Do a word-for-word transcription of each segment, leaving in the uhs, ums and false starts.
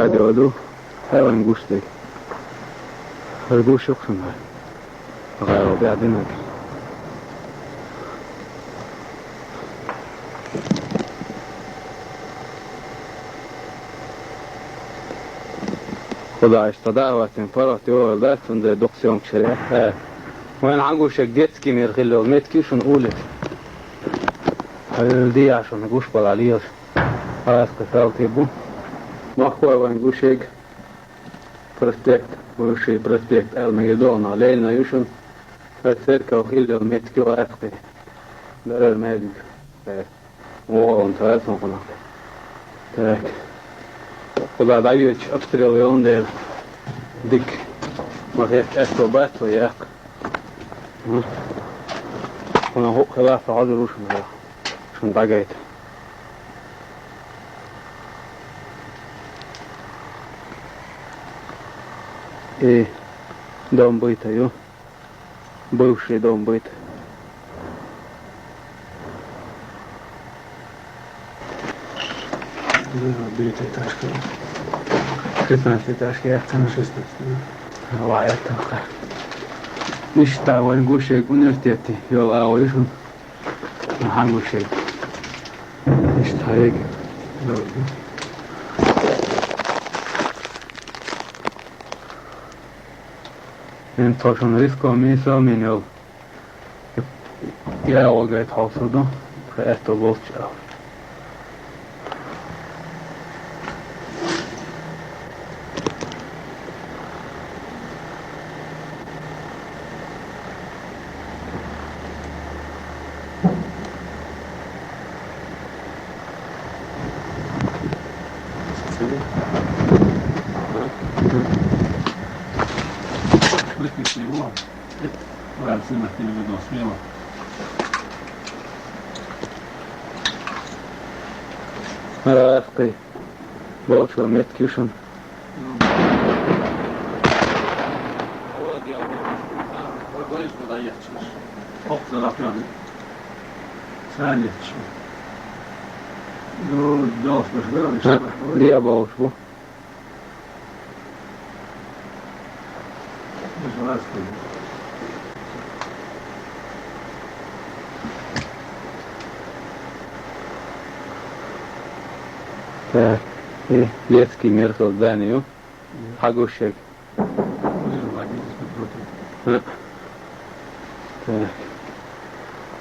Радио ду, хьайван гуш дерг. Хьай гуш юкъ шуна. ГӀайгӀа баьдинарг. Кхузахь иштта дӀа а хӀоттийна, паргӀат йогӀур дац, цундела дукха съёмкаш яц. Э, вайн хьан гуш ерг, детский мир хилла йолу меттиг ю шуна улица. Хьуьлда яа шуна гуш балахь лелаш. Хьаьркхи салтий бу. Махкой вайн гуш ерг. Проспект, бывший проспект аьлла мегар ду хьуна, Ленина ю шуна. Хьо церковь хилла йолу меттиг ю Хьаьркхи. Дарара маьждиг. Э, вогӀун ца хьаьркхи хьуна. Так. Кхузахь дӀайоьдуш обстрел йолун дела. Дика. Ма хетта аьтто бац вай яккха. Хьуна хӀуъа хила со хьозур ву шуна. Шуна дӀагайта. И дом быта ю. Бывший дом быта. Да, девятая этажка. Шестнадцатая этажка, я там. Шестнадцатая, да. Ва, я там. Иштта вайн гуш ерг университетехь йолу агӀо ю шуна. Хьан гуш ерг. Иштта хьайга. ХӀинца тхо шуна риском мийсал мин йолу. Я гӀо гайта хьовсур ду, ша аьтто болчу агӀор. Хьаьркхи. Болчу меттиг ю шуна. Ха, де а болуш бу. Так, и детский мир создание. Хьан гуш ерг. Так.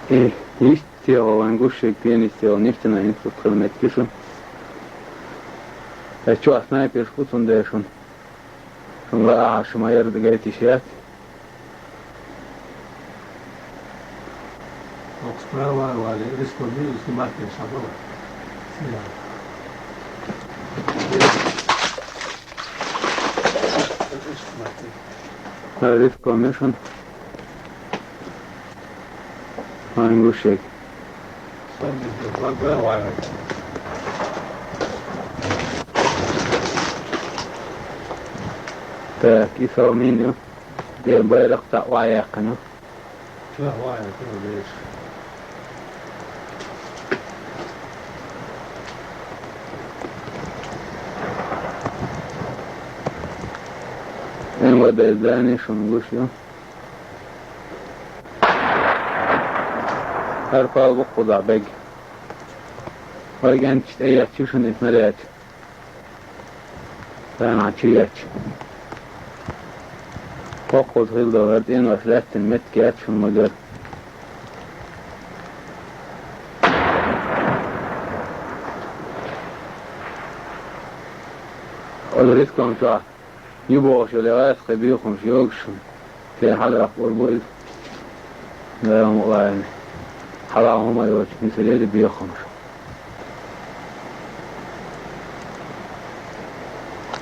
И йистехь вайн гуш ерг, пенистехь нефтяной институт хила меттиг ю шуна. Ткъа чохь снайперш бу, цундела шуна. Шуна лаахь шу ма-ярра гайтиш яц. Ох, справа вале, риско бил, снимать не шабала. Снимать. Ха, риско мешан. Хьайн гуш ерг. Так, и сов мин ю. Ден байракх цхьаъ ван яьккхина. Эн ва деза дани шуна гуш ю. ХӀара пал бу кхузахь бег. Вай гӀенташ тӀеэцчи шуна и снаряд. Царна чу еччи. Кхоккхуза хилла долу хӀара цӀенош лаьттина меттиг яц шуна ма-гарра. Оцу риском чохь ю бохуш йолу гӀазкхийн бехамаш йогуш шуна. Шен хьалрах ур бу иза. Дала мукъ лайна. Хьала хӀума йоцу, мисал, бехамаш.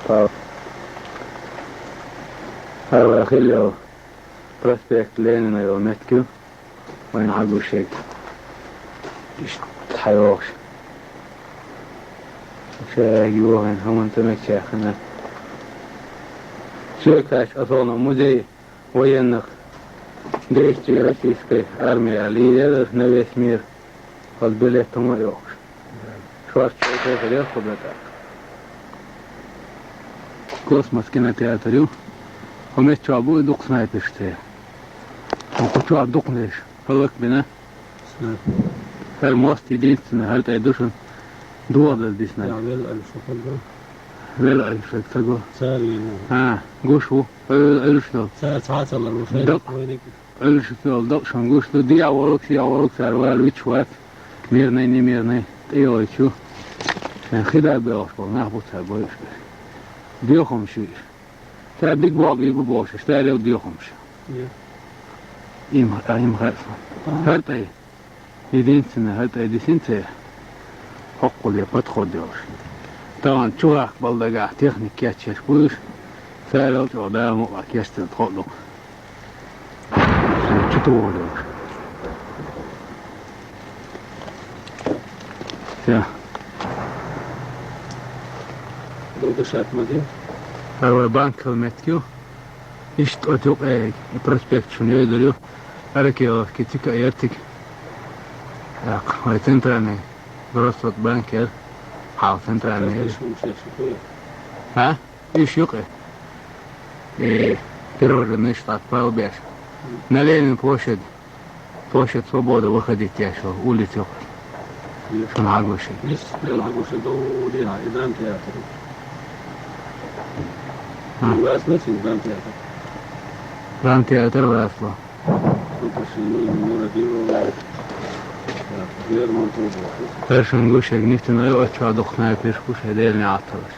Пал. ХӀара вай хилла йолу проспект Ленина йолу меттиг ю. Вайн хьан гуш ерг. Иштта хьайогӀуш. Ша йогӀина хӀуманца мегчаьхна. Церквач, особенно музей военных действий Российской армии, а лидеров на весь мир. Хаза билет хӀума а йохуш. Шорта шайта хир яра кху бетӀа. Космос кинотеатр ю. Хьо меттачохь бу дукха снайперш те. Хьо кху чохь дукха леш. ХӀаллакбина. Снайпер. ХӀара мост единственный, хӀара тӀе ду шуна. ДогӀа дала диснарг. Я, вел Ӏуьллуш ву хӀара. Вел Ӏуьллуш ву ца го. Цара вийна. А, гуш ву. Хьо вел Ӏуьллуш ду. Цара цхьа а ца лар ву, шайна дакъа вайниг. Ӏуьллуш йолу дакъа шуна гуш ду. Дехьа волуш, дехьа волуш цара вала вичча вац. Мирный, немирный, тӀейогӀучу. Шайн хи дар боьлхуш болу нах бу цара бойуш берш. Доьхамаш ю иш. Цара дика болу бу бохуш, цара йолу доьхамаш. Я. Им, а, им хаьа суна. Ага. ХӀара тӀе. Единственное, хӀара тӀе дисина церан. Хьоккхул я подход йолуш. Тахана чу гӀахка балла дагахь техника кечъеш бу уьш. Цара йолчохь Дала мукъ лахь кечдина тхо а ду. Чу тухур йолуш. Всё. Догдашат ма де. ХӀара вай банк хила меттиг ю. Иштта оцу юкъе и проспект шуна йойдур ю. Аракеловский цика а яртиг. ТӀаккха вай центральный, Гроссрод банк яр. Хьал центральный яр. ХӀа? Иш юкъе. Э, пирожный штат пал беш. На Ленин площадь. Площадь Свободы выходить еш, улица юкъе. Шуна хьагуш. Ис, дела хьагуш ду, дела, и драмтеатр. А. Вас нацин драмтеатр. Драмтеатр вас ло. Ну, почему не мурадил, да, Лермонтов был. Першин гуш, нефтяной, отчу духна, перш гуш, дельный аталаш.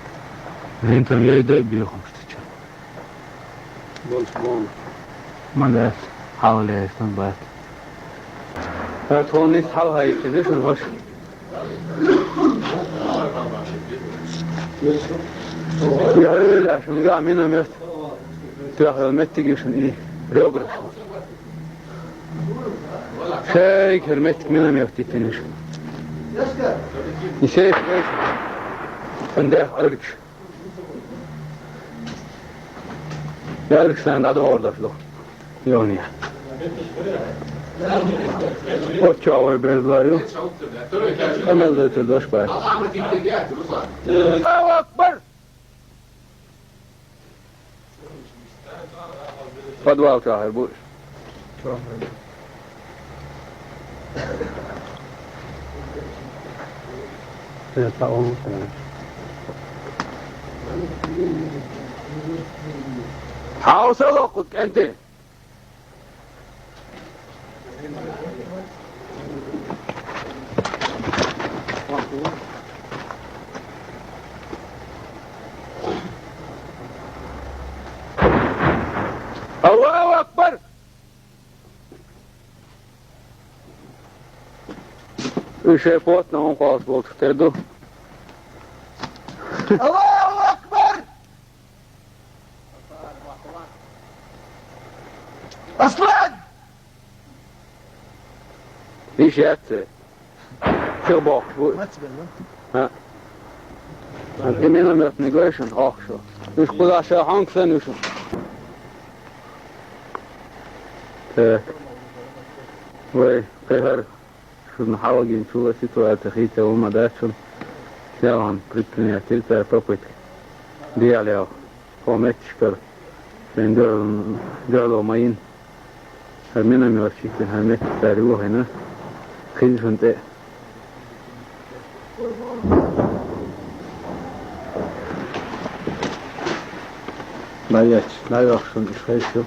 Винтом ей дай бирхом, что чё. Больше бон. Ма дац, хьалха лераш дан бац. Ткъа тхуна низ хьалха йитина ду шуна ваша. Яра вела шуна га миномет. Тоьхна меттиг ю шуна и ребра. Шайгара меттиг миномет йитина ду шуна. И сейф вейша. Сан дех аргаш. Яьллаксан дӀадогӀур долуш ду. Йоне. Отчо вай безла ю. Амел дойтур дош бай. Аллаху акбар! Подвал чохь бу. Хьовса локху, кӀентий! Аллаху акбар! Уьш шайн потно хӀун кхаллаш болчух тера ду. Аллаху акбар! Аслан! Уьш яц церан. Чу бохуш бу. Мац бен, ну. ХӀа. ХӀан, и минометный гой шуна, хьох шу. Уьш кхузахь ша хьонка санна ю шуна. Так. Вай, кхин хӀара шуна хьалхагинчул а ситуаци хийцалла ма дац шуна. Селхана предприниматель цара попытка дехьалехь. Хьо метташкара шайн дуьхьал-, дуьхьало ма йина. ХӀара миномётчик, хӀара меттиг цара йохийна, хила шуна тӀе. Боец, наверх шуна уьш хезаш ю.